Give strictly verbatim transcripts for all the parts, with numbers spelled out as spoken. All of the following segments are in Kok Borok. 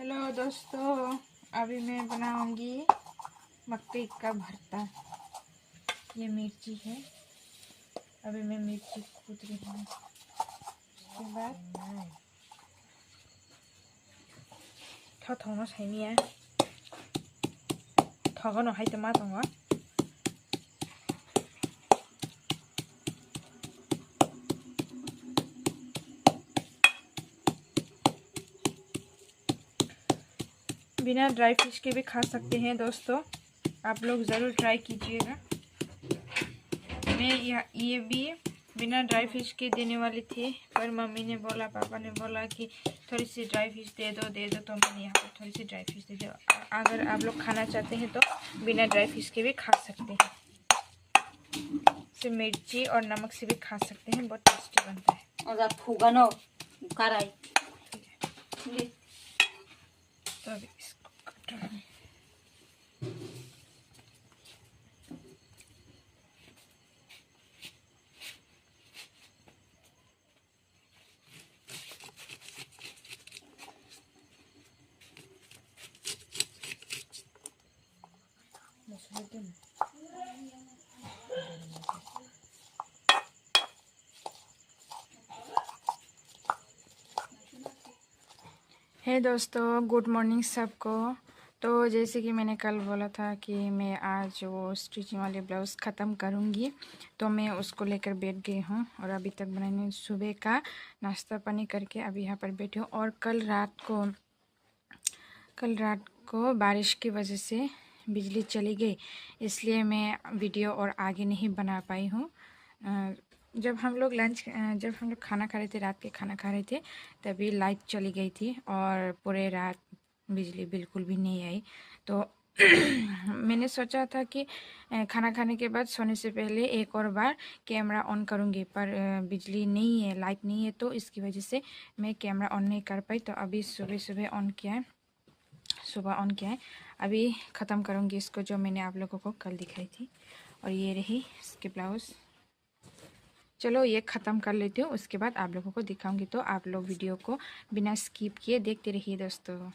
हेलो दोस्तों, अभी मैं बनाऊंगी मक्के का भरता। ये मिर्ची है, अभी मैं मिर्ची कूट रही हूँ। उसके बाद थोथोनो साइनिया थोगोनो हाय तो मा tongo। बिना ड्राई फिश के भी खा सकते हैं दोस्तों, आप लोग ज़रूर ट्राई कीजिएगा। मैं यह, ये भी बिना ड्राई फिश के देने वाली थी, पर मम्मी ने बोला, पापा ने बोला कि थोड़ी सी ड्राई फिश दे दो, दे दो, तो मैंने यहाँ पर थोड़ी सी ड्राई फिश दे दी। अगर आप लोग खाना चाहते हैं तो बिना ड्राई फिश के भी खा सकते हैं। से मिर्ची और नमक से भी खा सकते हैं, बहुत टेस्टी बनता है। Oda thugano karai. तो अभी इसको काट रहा हूँ। हे दोस्तों, गुड मॉर्निंग सबको। तो जैसे कि मैंने कल बोला था कि मैं आज वो स्टिचिंग वाले ब्लाउज ख़त्म करूँगी, तो मैं उसको लेकर बैठ गई हूँ और अभी तक बनाई नहीं। सुबह का नाश्ता पानी करके अभी यहाँ पर बैठी हूँ। और कल रात को, कल रात को बारिश की वजह से बिजली चली गई, इसलिए मैं वीडियो और आगे नहीं बना पाई हूँ। अ, जब हम लोग लंच, अ, जब हम लोग खाना खा रहे थे, रात के खाना खा रहे थे, तभी लाइट चली गई थी और पूरे रात बिजली बिल्कुल भी नहीं आई। तो मैंने सोचा था कि, अ, खाना खाने के बाद सोने से पहले एक और बार कैमरा ऑन करूँगी, पर, अ, बिजली नहीं है, लाइट नहीं है, तो इसकी वजह से मैं कैमरा ऑन नहीं कर पाई। तो अभी सुबह सुबह ऑन किया है, सुबह ऑन किया है। अभी ख़त्म करूँगी इसको, जो मैंने आप लोगों को कल दिखाई थी। और ये रही इसके ब्लाउज। चलो, ये ख़त्म कर लेती हूँ, उसके बाद आप लोगों को दिखाऊंगी। तो आप लोग वीडियो को बिना स्किप किए देखते रहिए दोस्तों।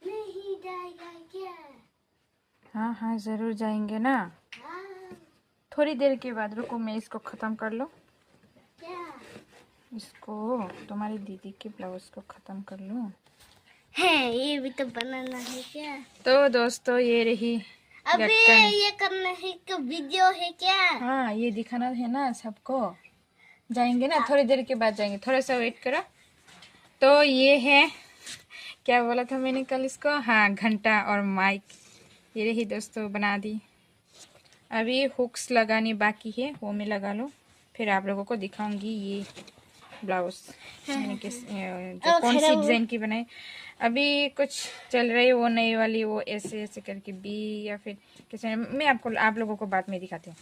नहीं जाएगा क्या? हाँ, हाँ, जरूर जाएंगे ना। हाँ। थोड़ी देर के बाद, रुको, मैं इसको ख़त्म कर लूँ। क्या? इसको, तुम्हारी दीदी के ब्लाउज को ख़त्म कर लूँ। है, ये भी तो बनाना है क्या? तो दोस्तों, ये रही अबे, लटकन। ये करना है कि वीडियो है क्या? हाँ, ये दिखाना है ना सबको। जाएंगे ना, थोड़ी देर के बाद जाएंगे, थोड़ा सा वेट करो। तो ये है, क्या बोला था मैंने कल इसको? हाँ, घंटा और माइक। ये रही दोस्तों, बना दी। अभी हुक्स लगानी बाकी है, वो मैं लगा लूँ, फिर आप लोगों को दिखाऊंगी। ये ब्लाउज, यानी कि, अ, जो कौन सी डिजाइन की बनाए। अभी कुछ चल रही है, वो नई वाली, वो ऐसे ऐसे करके बी या फिर कैसे, मैं आपको, आप लोगों को बाद में दिखाती हूँ।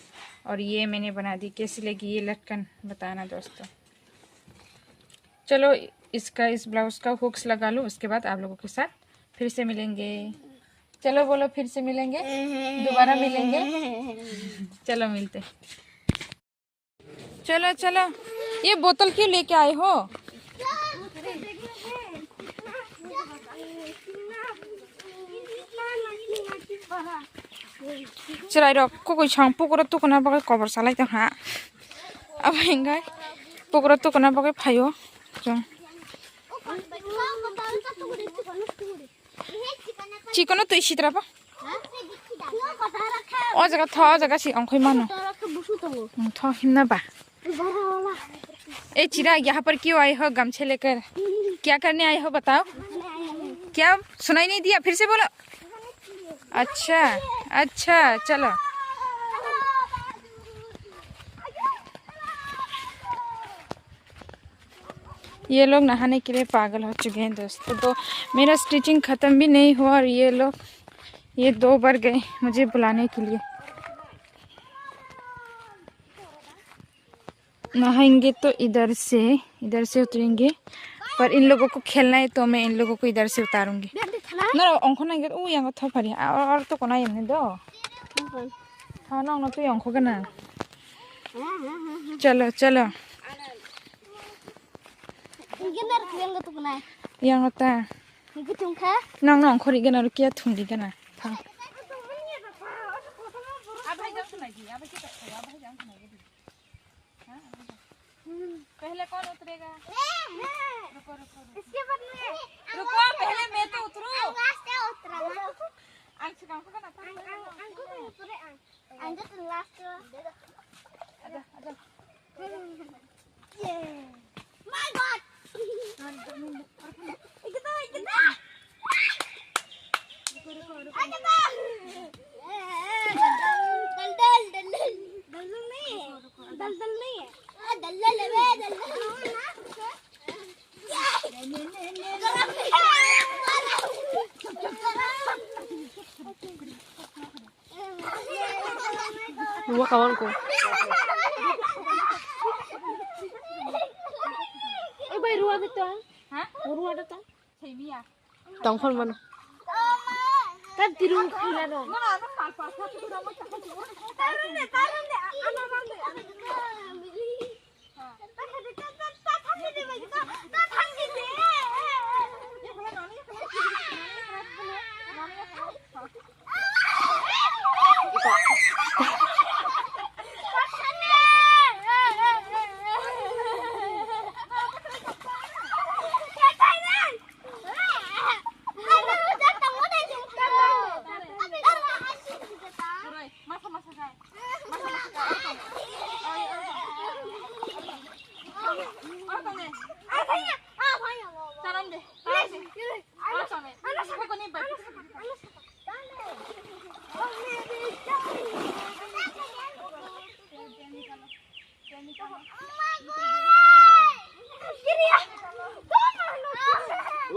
और ये मैंने बना दी, कैसी लगी ये लटकन, बताना दोस्तों। चलो, इसका, इस ब्लाउज का हुक्स लगा लूँ, उसके बाद आप लोगों के साथ फिर से मिलेंगे। चलो बोलो, फिर से मिलेंगे, दोबारा मिलेंगे। चलो मिलते हैं। चलो चलो, ये बोतल क्यों लेके आए हो? Chwrairok kukui song pukuro tukuna bagwi kobor salai tong ha. Abo hinkhe pukuro tukuna bagwi phaio chwng. Chikono twi sitra ba. O jaga tho, o jaga si ongkhoi mano. Tho himna ba. ए चिराग, यहाँ पर क्यों आए हो गमछे लेकर? क्या करने आए हो बताओ? क्या सुनाई नहीं दिया? फिर से बोलो। अच्छा, अच्छा, चलो। ये लोग नहाने के लिए पागल हो चुके हैं दोस्तों। तो मेरा स्टिचिंग ख़त्म भी नहीं हुआ और ये लोग, ये दो बार गए मुझे बुलाने के लिए। नहाएंगे तो इधर से, इधर से उतरेंगे, पर इन लोगों को खेलना है तो मैं इन लोगों को इधर से उतारूंगी। Noro ongkho nangkhe u yang thopari, or to kona yemni do. Ha, nong no tu ongkho gana. Chalo, chalo. Yang ta. Nong no ongkho ri gana, kia thung ri gana. Tha. पहले कौन उतरेगा? मैं। रुको, रुको, रुको। इसके बाद मैं। रुको, पहले मैं तो उतरूँ। Ang last e utra na. Ang sekarang kan apa? Ang, ang, ang ko utre ang. Ang just last one. Ada, ada. Yeah. My God. Ikut, ikut. दलदल, दलदल। दलदल नहीं है। दलदल नहीं है। आ, दलदल है बे, दलदल। Ruwa kawan ko. Oy bai, ruwa de to. Ha? Ruwa de to. Tongphor mano. Kan tiru khila no.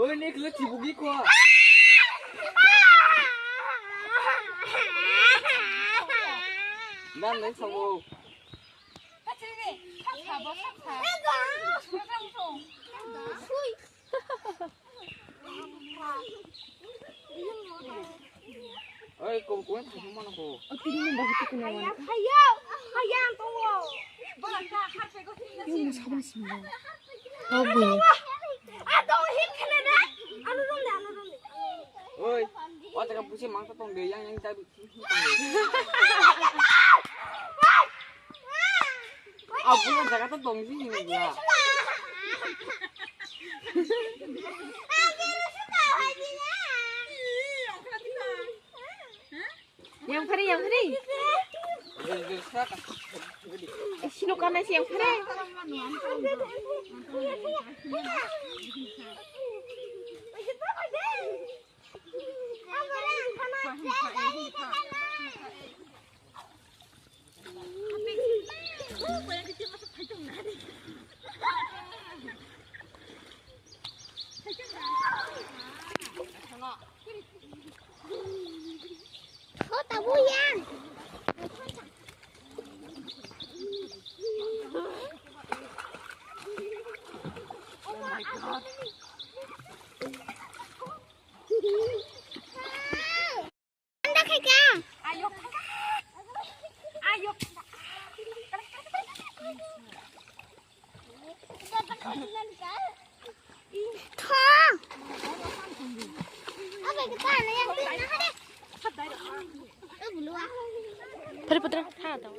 Oi, ni kilo chibugi ko. Dan, dan, sabo. Oi, kung kung thang mana ko. O tini ni bahut ko na mana. Hayao, hayao, hayao, tong wo. Yung sabon simba. Oh, boy. Ado hit khane da. Anu rum da, anu rum da. Oi, o jaga busi mangta tong de, yang yang tabi. Abulo jaga to tongsi ni bula. Yang phari, yang phari. Sino kana si yang phari. Kota buyang. Oh my God. Anda khaika. Ayo. Ayo. Thong. Apa kita nih yang di mana deh? Eh, belum ah. Tadi putra, ha, tahu.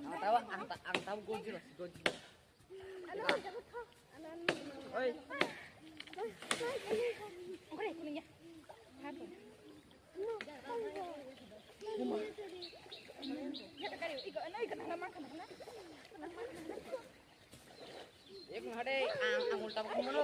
Ang tawa, ang ta-, ang tawa gojiro, gojiro. Oi. Ek minute, ang, ang ulta ko mano.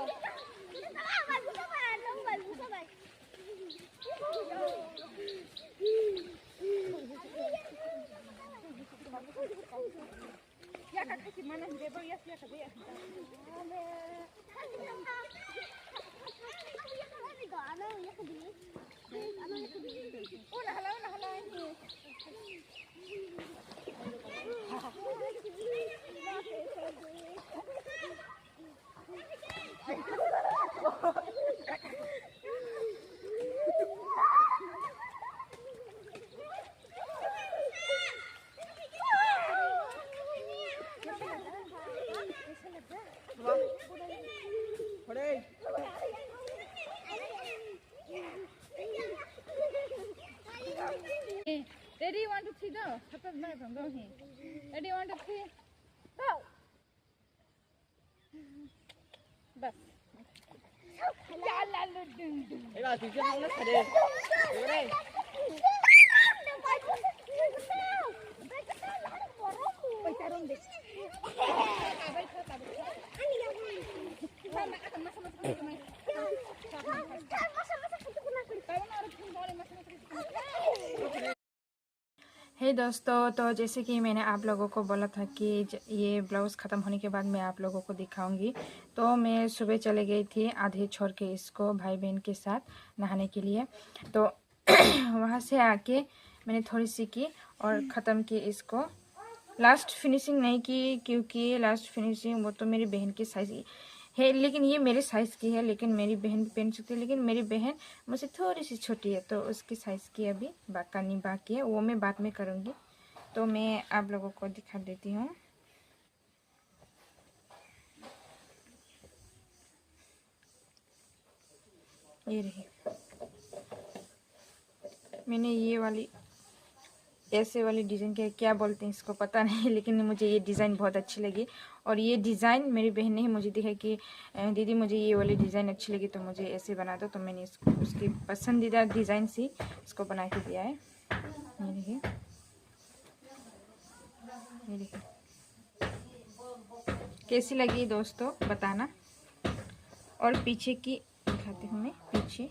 Ready, one, two, three, go. Ready, one, two, three, go. Bas. हे दोस्तों, तो जैसे कि मैंने आप लोगों को बोला था कि ज-, ये ब्लाउज़ ख़त्म होने के बाद मैं आप लोगों को दिखाऊंगी। तो मैं सुबह चले गई थी आधे छोड़ के इसको भाई बहन के साथ नहाने के लिए। तो वहाँ से आके मैंने थोड़ी सी की और ख़त्म की इसको। लास्ट फिनिशिंग नहीं की, क्योंकि लास्ट फिनिशिंग वो तो मेरी बहन की साइज़ है, लेकिन ये मेरे साइज़ की है, लेकिन मेरी बहन भी पहन सकती है। लेकिन मेरी बहन मुझसे थोड़ी सी छोटी है, तो उसकी साइज़ की अभी बा-, करनी बाकी है, वो मैं बाद में करूँगी। तो मैं आप लोगों को दिखा देती हूँ। ये रही। मैंने ये वाली, ऐसे वाली डिज़ाइन के क्या बोलते हैं इसको पता नहीं, लेकिन मुझे ये डिज़ाइन बहुत अच्छी लगी। और ये डिज़ाइन मेरी बहन ने ही मुझे दिखाई कि, "अ, दीदी, मुझे ये वाली डिज़ाइन अच्छी लगी, तो मुझे ऐसे बना दो।" तो मैंने इसको, उसकी पसंदीदा डिज़ाइन से इसको बना के दिया है। ये देखिए, ये देखिए, कैसी लगी दोस्तों, बताना। और पीछे की दिखाती हूँ मैं, पीछे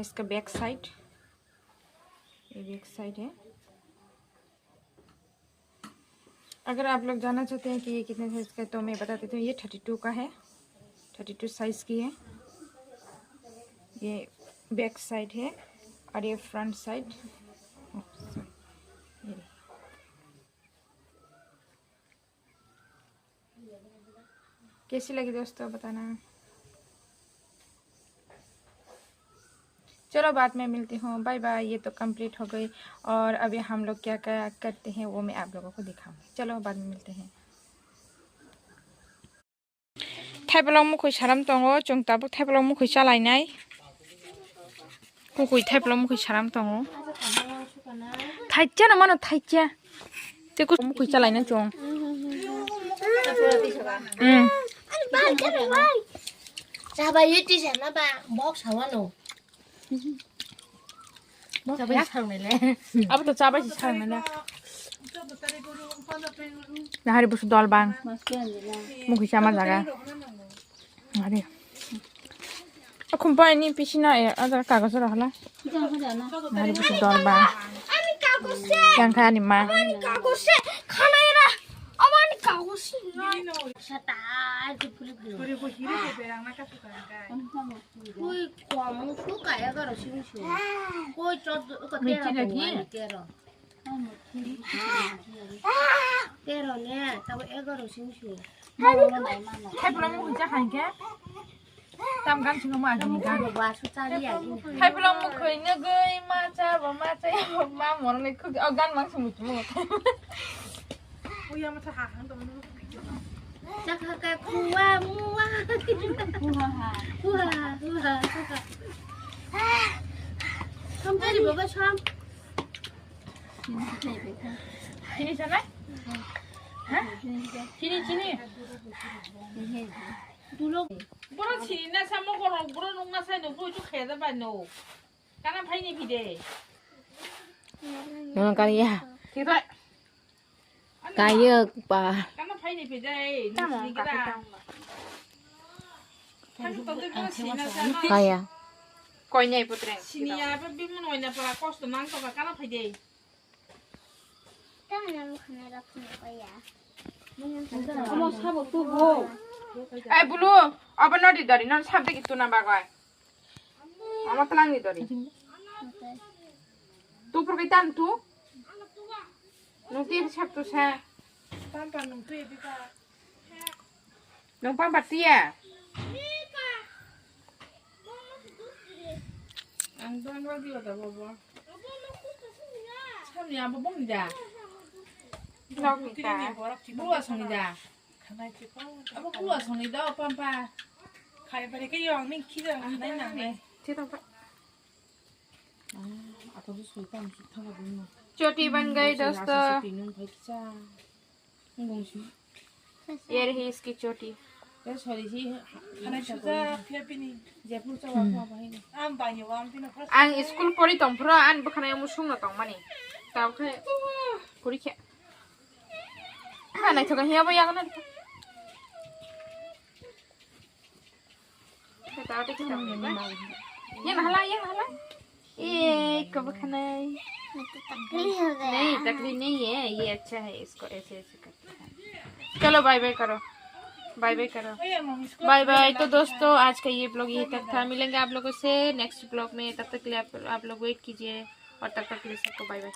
इसका बैक साइड, ये बैक साइड है। अगर आप लोग जानना चाहते हैं कि ये कितने साइज़ का है, तो मैं बता देती हूँ, ये थर्टी टू का है, थर्टी टू साइज़ की है। ये बैक साइड है और ये फ्रंट साइड। कैसी लगी दोस्तों, बताना। बाद में मिलते हूँ, बाय बाय। ये तो कंप्लीट हो गई और अभी हम लोग क्या क्या करते हैं वो मैं आप लोगों को दिखाऊंगी। चलो बाद में मिलते हैं। Thaiplok mukhoi saram tongo, chwng tabuk thaiplok mukhoi chalainai. Kukui thaiplok mukhoi saram tongo. Thaikya no mano, thaikya. Tei kuk mukhoi chalaina chwng. Mm. Chabai yeti sana ba box hawano. Chabai sangnai le. Abo to chabai si sangnai le. Nahari busu dol bang. Mukhoi sama jaga. Nahari. Akhum pai ni pisi na e, ada kagoz ro hala. Nahari busu dol bang. Yang kha ni ma. Amani kagoz se, khana era. Amani kagoz se. Sata, ai, tu puli puli. Ui, komo su ka egaroh sing su. Koi choddo, ko tero ko wani tero. Tero ne, tabo egaroh sing su. Thaiplok mukhoi cha khaikhe. Tam gan sino ma agi gan. Ba su chali agi. Thaiplok mukhoi nugui ma cha ba ma cha ya ba ma morok ni khuk o gan mang sumui tumo. Uya ma cha ha hang tong. Chakha ka kuwa muwa. Kuwa ha. Kuwa ha, kuwa ha. Samtari baba sam. Chini sanai? Ha? Chini, chini. Dulo. Boro chini na samo kono, boro nung na sai no, boro chu kheda bai no. Kana phai ni phide. Nang kariya. Thik thai. Kayuk ba. Kana phai ni phide. Tamo kaka tamo. Kaya. Koi nai putreng. Sini ya, apa bimun wai na pala kosto nang to kana phai de. Tamo nang khana ra phun kaya. Amo sabo tu bo. Ai bulu, apa nodi dari non sabde gitu na bagoi. Ama telang ni dori. Tu pergi tan tu. Nung ti sak tu sa. Pampa nung tu ya bika. Nung pampa ti ya. Ang doang lagi ada bobo. Sam ya bobo ni da. Nok ni ta. Bulu asong ni da. Abo bulu asong ni da pampa. Khai bari ke yong ning khida khanai nang le. Choti ban gai dosto. Ye rahi iski choti. Ang school pori tong phro, ang bwkhana musung no tong mani. Tao khe pori khe. Ha, naithoka hiya bo yago na. Yang hala, yang hala. Eh, kau bukan ai. नहीं, तकलीफ नहीं है, ये अच्छा है, इसको ऐसे ऐसे करते हैं। चलो बाय बाय करो, बाय बाय करो, बाय बाय। तो दोस्तों, आज का ये ब्लॉग यहीं तक था, मिलेंगे आप लोगों से नेक्स्ट ब्लॉग में। तब तक के लिए आप, आप लोग वेट कीजिए और तब तक के लिए सबको बाय बाय।